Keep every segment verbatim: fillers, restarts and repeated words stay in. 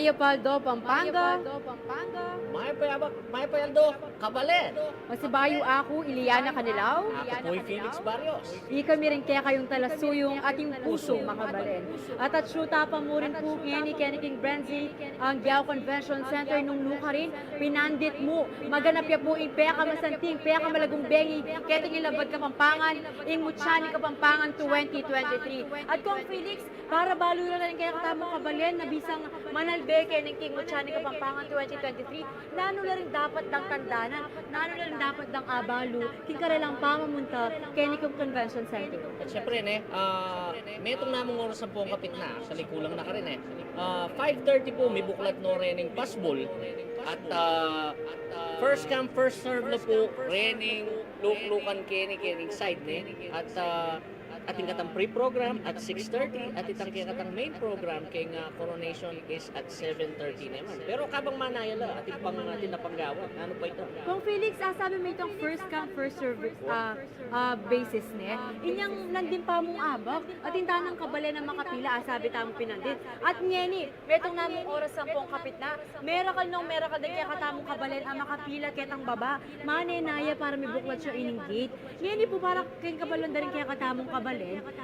Mayap a aldo, Pampanga. Mayap a aldo, kabalen. Masibayu aku, Iliana Canilaw. Aku pu'y Felix Barrios. Ikami ring kekayung talasuyung ating pusung makabalen. At atyu ta pa mu rin pu ngeni keni king Bren Z Giao Convention Center nung nukarin, pinandit mu. Maganap ya pu ing pekamasanting, pekamalagung bengi keti king labuad Kapampangan, ing Mutya ning Kapampangan twenty twenty-three. At Kong Felix, para balu la ring kekatamung kabalen na bisang manalbe keni king Mutya ning Kapampangan twenty twenty-three, nanu la ring dapat dang tandanan, nanu la ring dapat dang abalu king karelang pamamunta keni king convention center? At syempre, ne, ah, metung namung oras ampong kapitna, actually kulang na karin, e. Ah, five thirty pu, mibuklat no rening pasbul. At, ah, first come, first serve na pu rening luklukan keni, kening side, ne. At, ah, atin katang pre-program at six thirty, at itang kekatang main program keng, ah, coronation is at seven thirty naman. Pero kabang manaya la, atin pang, atin na panggawan. Nanu pa ita? Kong Felix, ah, sabi mu itang first come, first serve, ah, ah, basis, ne. Inyang nandin pa mung abak, atin tanang kabalen a makapila, ah, sabi tamu pinandit. At ngeni, metung namung oras ampong kapitna, merakal nung merakal ding kekatamung kabalen a makapila ketang baba, manenaya para mibuklat ya ining gate. Ngeni pu para keng kabaluan da ring kekatamung kabalen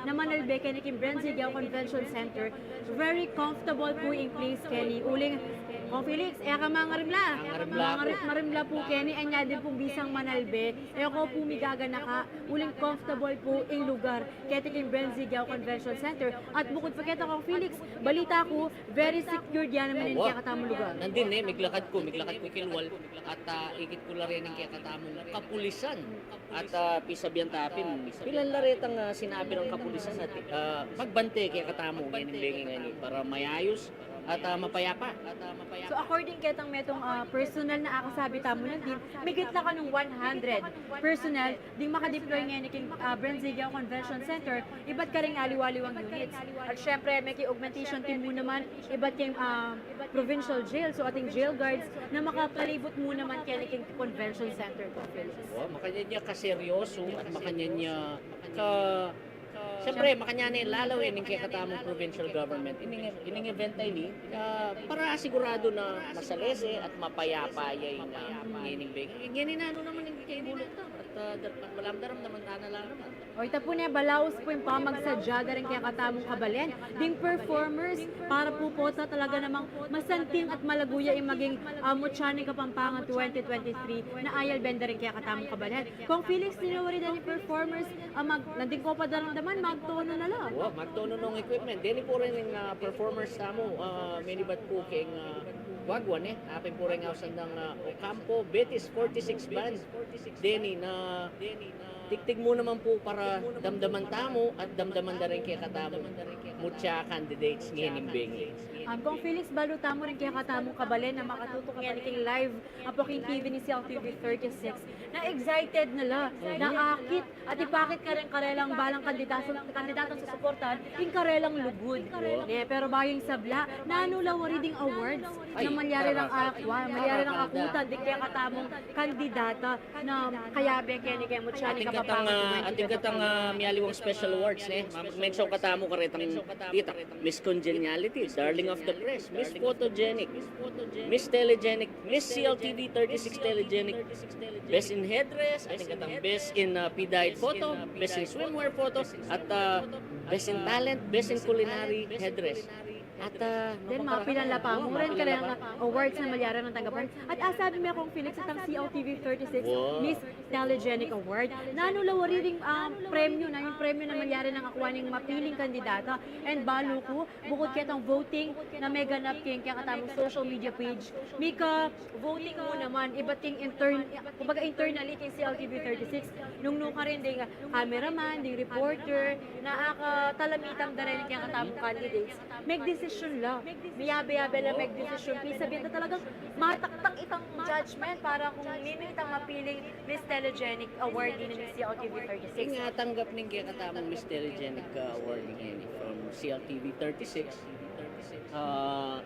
na manalbe keni king Bren Z Giao Convention Center, very comfortable pu ing place keni. Uling, Kong Felix, e ka mangarimla. Mangarimla. Mangarimla pu keni, anya din pung bisang manalbe. E ko pu migaganaka, uling comfortable pu ing lugar keti king Bren Z Giao Convention Center. At bukud pa keta, Kong Felix, balita ku, very secured ya naman ing kekatamung lugar. Nandin, e, miglakad ku, miglakad ku kilwal. At, ah, ikit ku la rin ing kekatamung kapulisan. At, ah, pisabian ta pin, pilan la retang, ah, sinabi rang kapulisan at, ah, magbante kekatamu ngening bengi ngeni para mayayus at, ah, mapayapa. So, according ketang metung, ah, personal na akasabi tamu nandin, migit la kanung one hundred personnel ding makadeploy ngeni king, ah, Bren Z Giao Convention Center, ibat karing aliwa-aliwang units. At syempre, meki augmentation team mu naman, ibat king, ah, provincial jail, so ating jail guards na makapalibut mu naman keni king convention center, Kong Felix. O, makanyan ya kaseryoso at makanyan ya ka, syempre, makanyan ya lalawen ing kekatamung provincial government ining, ining event a ini, ah, para sigurado na masalese at mapayapa ya ing, ah, ngening bengi. Ngeni nanu naman ing kekayung bulung ta at, ah, dar-, malam daramdaman ta na la naman. O, ita pu ne, balaus pu ing pamagsadya da ring kekatamung kabalen ding performers para pu pota talaga namang masanting at malagu ya ing maging, ah, Mutya ning Kapampangan twenty twenty-three na ayalben da ring kekatamung kabalen. Kong Felix, ninu wari deng performers, ah, mag-, nandin ko pa daramdaman, magtono na la. Wa, magtono nong equipment. Deni pu reng, ah, performers tamu, ah, menibat pu keng, ah, Wagwan, e. Apin pu reng ausan dang, ah, Ocampo Betis forty-six Band. Deni na tigtig mu naman pu para damdaman tamu at damdaman da ring kekatamung Mutya candidates ngening bengi. Um, Kong Felix, balu tamu ring kekatamung kabalen a makatutuk ngeni king live ampo king T V ning C L T V thirty-six. Na excited na la, naakit, at ipakit kareng karelang balang kandidato, kandidatong susuportahan ing karelang lugud. Ne, pero bayu ing sabla, nanu la wari ding awards na malyari rang akwa, malyari rang akutan ding kekatamung kandidata na kayabe keni keng Mutya ning Kapampangan. Atin katang, ah, mialiwang special awards, ne? Ma-, mention katamu karetang dita, Miss Congeniality, Darling of the Press, Miss Photogenic, Miss Telegenic, Miss C L T V thirty-six Telegenic, Best in Headdress, atin katang Best in, ah, Pediet Photo, Best in Swimwear Photo, at, ah, Best in Talent, Best in Culinary Headdress. At, ah, then, mapilan la pa mu rin kareng awards na malyari nang tanggapan. At, ah, sabi me, Kong Felix, itang C L T V thirty-six Miss Telegenic Award, nanu la wari ding, ah, premyu, na ing premyu na malyari nang akwa ning mapiling kandidata. And balu ku, bukud ketang voting na meganap king kekatamung social media page, mika voting mu naman, ibat king intern-, kumbaga internally king C L T V thirty-six, nung nukarin ding cameraman, ding reporter, na akatalamit da rin ing kekatamung candidates, megdesisyon la. Miyabe-yabe la megdesisyon. Pisabian da talagang mataktak itang judgment para kung ninu itang mapiling Miss Telegenic Award ning C L T V thirty-six. Ing atanggap ning kekatamung Miss Telegenic, ah, Award ngeni from C L T V thirty-six, ah,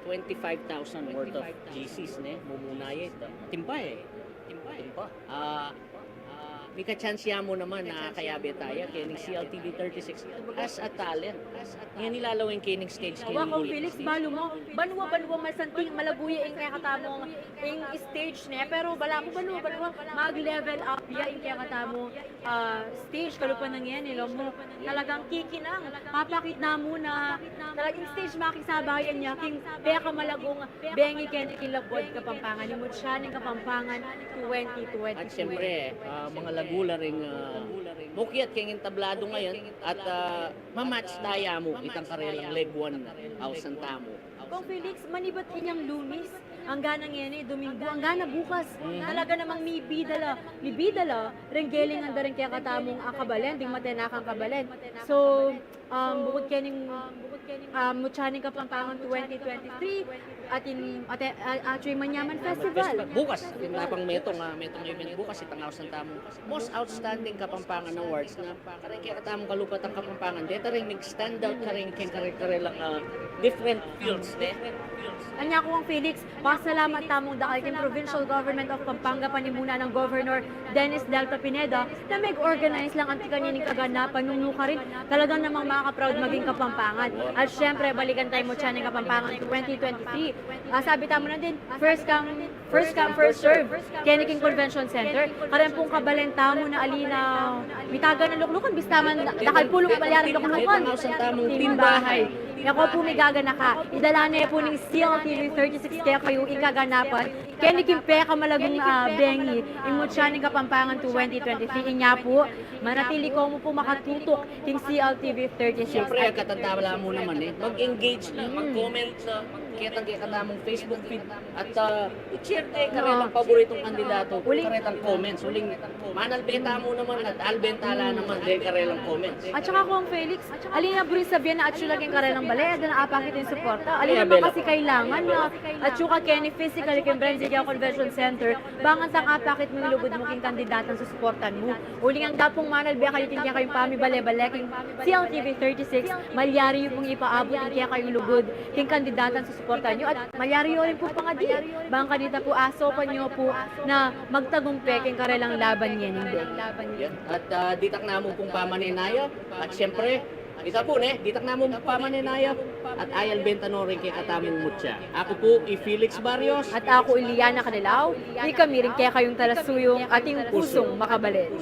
twenty-five thousand worth of G Cs, ne? Mumuna ya ita. Timpa, e. Timpa. Ah, Mikachansi ya mu naman a kayabe taya keng C L T V thirty-six as a talent. Ngeni lalawen ke ning stage keng Felix, balu mu, banua-banua masanting malagu ya ing kekatamung ing stage ne, pero balamu banua-banua mag-level up ya ing kekatamung, ah, stage kalupa na ngeni, e, lo mu. Talagang kikinang, papakit na mu na talagang stage makisabayan ya king pekamalagung bengi keni king labuad Kapampangan, ing Mutya ning Kapampangan twenty twenty-three. At siyempre, ah, mga lagu la ring, ah, mukyat keng entablado ngeni at, ah, ma-match taya mu itang karelang League One ausan tamu. Kong Felix, manibat inyang Lunis, anggana ngeni, Domingo, anggana bukas. Mhm. Talaga namang mibida la, mibida la ring gelingan da ring kekatamung, ah, kabalen, ding matenakang kabalen. So, um, bukut kening, um, Mutya ning Kapampangan twenty twenty-three, atin, ate, a-, atyu ing Manyaman Festival. Bukas, atin la pang metung, ah, metung event bukas, itang ausan tamu Most Outstanding Kapampangan Awards na kareng kekatamung kalupatan Kapampangan, deta ring mig-stand out kareng keng kare-, karelang, ah, different fields, ne? Anya ku, Kong Felix, pasalamat tamung dakal keng Provincial Government of Pampanga, panimuna nang Governor Dennis Delta Pineda, na meg-organize lang anti kanining kaganapan nung nukarin. Talagang namang makaka-proud maging Kapampangan. At syempre, balikan tamu ing Mutya ning Kapampangan twenty twenty-three. Ah, sabi tamu na din, first come, first come, first serve. Keni king Convention Center. Kareng pung kabalen tamu na ali na mitaga na luklukan, bista man dakal pulung malyari luklukan. Itang ausan tamung Team Bahay. E ko pu migaganaka, idala ne pu ning C L T V thirty-six kekayu ing kaganapan keni king pekamalagung, ah, bengi, ing Mutya ning Kapampangan twenty twenty-three. Inya pu, manatili ko mu pu makatutuk king C L T V thirty-six. Siyempre, agkatanda la mu naman, e, mag-engage na, mag-comment na ketang kekatamung Facebook feed at, ah, i-share ne ing karelang paboritong kandidato, uling karetang comments. Uling manalbe tamu naman at alben ta la naman deng karelang comments. At saka, Kong Felix, ali na buring sabian na atyu la keng karelang bale, e da na apakit ing suporta. Ali naman kasi kailangan na atyu ka keni physically keng Brent Zilliao Convention Center, bang antang apakit mu ing lugud mu king kandidatang susuportan mu. Uling angga pung manalbe kayu king kekayung pamibale-bale king C L T V thirty-six, malyari yu pung ipaabut ing kekayung lugud king kandidatang susuportan yu at malyari yu rin pung pangadi, bang kanita pu asaupan yu pu na magtagumpe king karelang laban ngening bengi. At, ah, ditak namu pung pamanenaya, at siyempre, ita pu ne, ditak namu pung pamanenaya, at ayalben ta no ring kekatamung Mutya. Aku pu i Felix Barrios. At aku i Liana Canelao, ikami ring kekayung talasuyung, atin pusung makabalen.